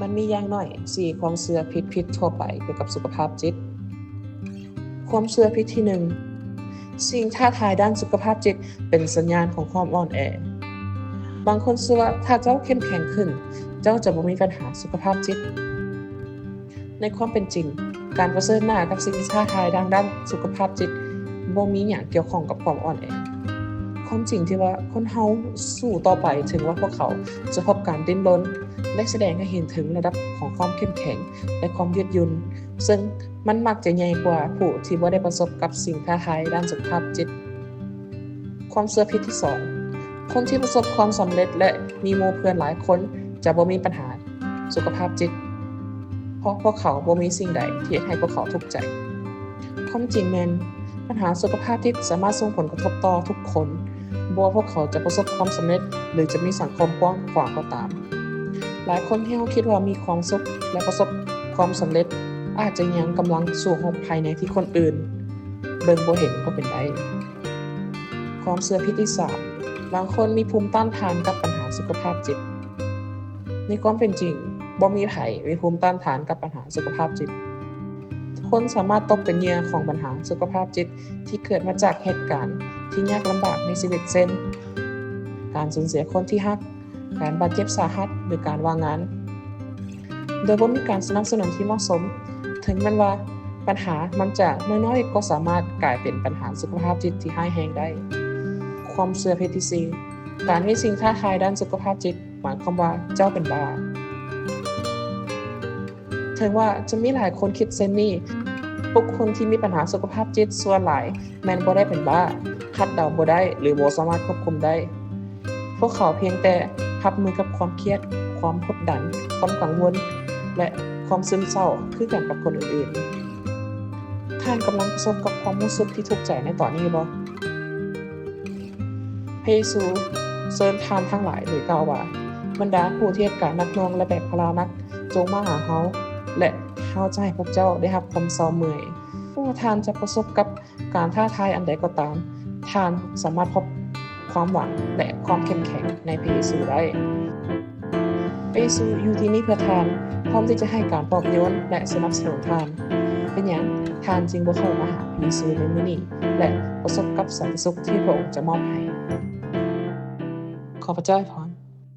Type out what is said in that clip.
ມັນມີຢ່າງໜ້ອຍສີ່ຄວາມເຊື່ອຜິດໆທົ່ວໄປກ່ຽວກັບສຸຂະພາບຈິດ. ຄວາມເຊື່ອຜິດທີໜຶ່ງ, ສິ່ງທ້າທາຍດ້ານສຸຂະພາບຈິດເປັນສັນຍານຂອງຄວາມອ່ອນແອ. ບາງຄົນເຊື່ອວ່າຖ້າເຈົ້າເຂັ້ມແຂງຂຶ້ນ, ເຈົ້າຈະບໍ່ມີບັນຫາສຸຂະພາບຈິດ. ໃນຄວາມເປັນຈິງ, ການປະເຊີນໜ້າກັບສິ່ງທີ່ທ້າທາຍທາງດ້ານສຸຂະພາບຈິດບໍ່ມີຫຍັງກ່ຽວຂ້ອງກັບຄວາມອ່ອນແອ. ຄວາມຈິງທີ່ວ່າຄົນເຮົາສູ້ຕໍ່ໄປເຖິງວ່າພວກເຂົາຈະພົບການດີ້ນລົນ ໄດ້ສະແດງໃຫ້ເຫັນເຖິງລະດັບຂອງຄວາມເຂັ້ມແຂງ ແລະ ຄວາມຍືດຫຍຸ່ນ, ເຊິ່ງມັນມັກຈະໃຫຍ່ກວ່າຜູ້ທີ່ບໍ່ໄດ້ປະສົບກັບສິ່ງທ້າທາຍດ້ານສຸຂະພາບຈິດ. ຄວາມເຊື່ອຜິດທີສອງ, ຄົນທີ່ປະສົບຄວາມສຳເລັດ ແລະ ມີໝູ່ເພື່ອນຫຼາຍຄົນຈະບໍ່ມີບັນຫາສຸຂະພາບຈິດ, ເພາະພວກເຂົາບໍ່ມີສິ່ງໃດທີ່ເຮັດໃຫ້ພວກເຂົາທຸກໃຈ. ຄວາມຈິງແມ່ນ, ບັນຫາສຸຂະພາບຈິດສາມາດສົ່ງຜົນກະທົບຕໍ່ທຸກຄົນ, ບໍ່ວ່າພວກເຂົາຈະປະສົບຄວາມສຳເລັດ ຫຼື ຈະມີສັງຄົມກວ້າງຂວາງກໍຕາມ. ຫຼາຍຄົນທີ່ເຮົາຄິດວ່າມີຄວາມສຸກ ແລະ ປະສົບຄວາມສຳເລັດ ອາດຈະຍັງກຳລັງສູ້ຮົບພາຍໃນທີ່ຄົນອື່ນເບິ່ງບໍ່ເຫັນກໍເປັນໄດ້. ຄວາມເຊື່ອຜິດທີສາມ, ບາງຄົນມີພູມຕ້ານທານກັບບັນຫາສຸຂະພາບຈິດ. ໃນຄວາມເປັນຈິງ, ບໍ່ມີໃຜມີພູມຕ້ານທານກັບບັນຫາສຸຂະພາບຈິດ. ຄົນສາມາດຕົກເປັນເຫຍື່ອຂອງບັນຫາສຸຂະພາບຈິດທີ່ເກີດມາຈາກເຫດການທີ່ຍາກລຳບາກໃນຊີວິດ ເຊັ່ນ ການສູນເສຍຄົນທີ່ຮັກ, ການບາດເຈັບສາຫັດ ຫຼື ການວ່າງງານ. ໂດຍບໍ່ມີການສະໜັບສະໜູນທີ່ເໝາະສົມ, ເຖິງແມ່ນວ່າບັນຫາມັນຈະນ້ອຍໆ ກໍສາມາດກາຍເປັນບັນຫາສຸຂະພາບຈິດທີ່ຮ້າຍແຮງໄດ້. ຄວາມເຊື່ອຜິດທີສີ່, ການມີສິ່ງທ້າທາຍດ້ານສຸຂະພາບຈິດ ໝາຍຄວາມວ່າເຈົ້າເປັນບ້າ. ເຖິງວ່າຈະມີຫຼາຍຄົນຄິດເຊັ່ນນີ້, ບຸກຄົນທີ່ມີບັນຫາສຸຂະພາບຈິດສ່ວນຫຼາຍແມ່ນບໍ່ໄດ້ເປັນບ້າ, ຄາດເດົາບໍ່ໄດ້ ຫຼື ບໍ່ສາມາດຄວບຄຸມໄດ້. ພວກເຂົາພຽງແຕ່ຮັບມືກັບຄວາມຄຽດ, ຄວາມກົດດັນ, ຄວາມກັງວົນ ແລະ ຄວາມຊຶມເສົ້າຄືກັນກັບຄົນອື່ນໆ. ທ່ານກຳລັງປະສົບກັບຄວາມຮູ້ສຶກທີ່ທຸກໃຈໃນຕອນນີ້ບໍ່? ພະເຢຊູເຊີນທ່ານທັງຫຼາຍໂດຍກ່າວວ່າ, ບັນດາຜູ້ທີ່ເຮັດການໜັກໜ່ວງ ແລະ ແບກພາລະໜັກ, ຈົ່ງມາຫາເຮົາ ແລະ ເຮົາຈະໃຫ້ພວກເຈົ້າໄດ້ຮັບຄວາມເຊົາເມື່ອຍ. ບໍ່ວ່າທ່ານຈະປະສົບກັບການທ້າທາຍອັນໃດກໍຕາມ, ທ່ານສາມາດພົບຄວາມຫວັງ ແລະ ຄວາມເຂັ້ມແຂງໃນພະເຢຊູໄດ້. ພະເຢຊູຢູ່ທີ່ນີ້ເພື່ອທ່ານ, ພ້ອມທີ່ຈະໃຫ້ການປອບໂຍນ ແລະ ສະໜັບສະໜູນທ່ານ. ເປັນຫຍັງທ່ານຈຶ່ງບໍ່ເຂົ້າມາຫາພະເຢຊູໃນມື້ນີ້ ແລະ ປະສົບກັບສັນຕິສຸກທີ່ພະອົງຈະມອບໃຫ້? ຂໍພະເຈົ້າອວຍພອນ.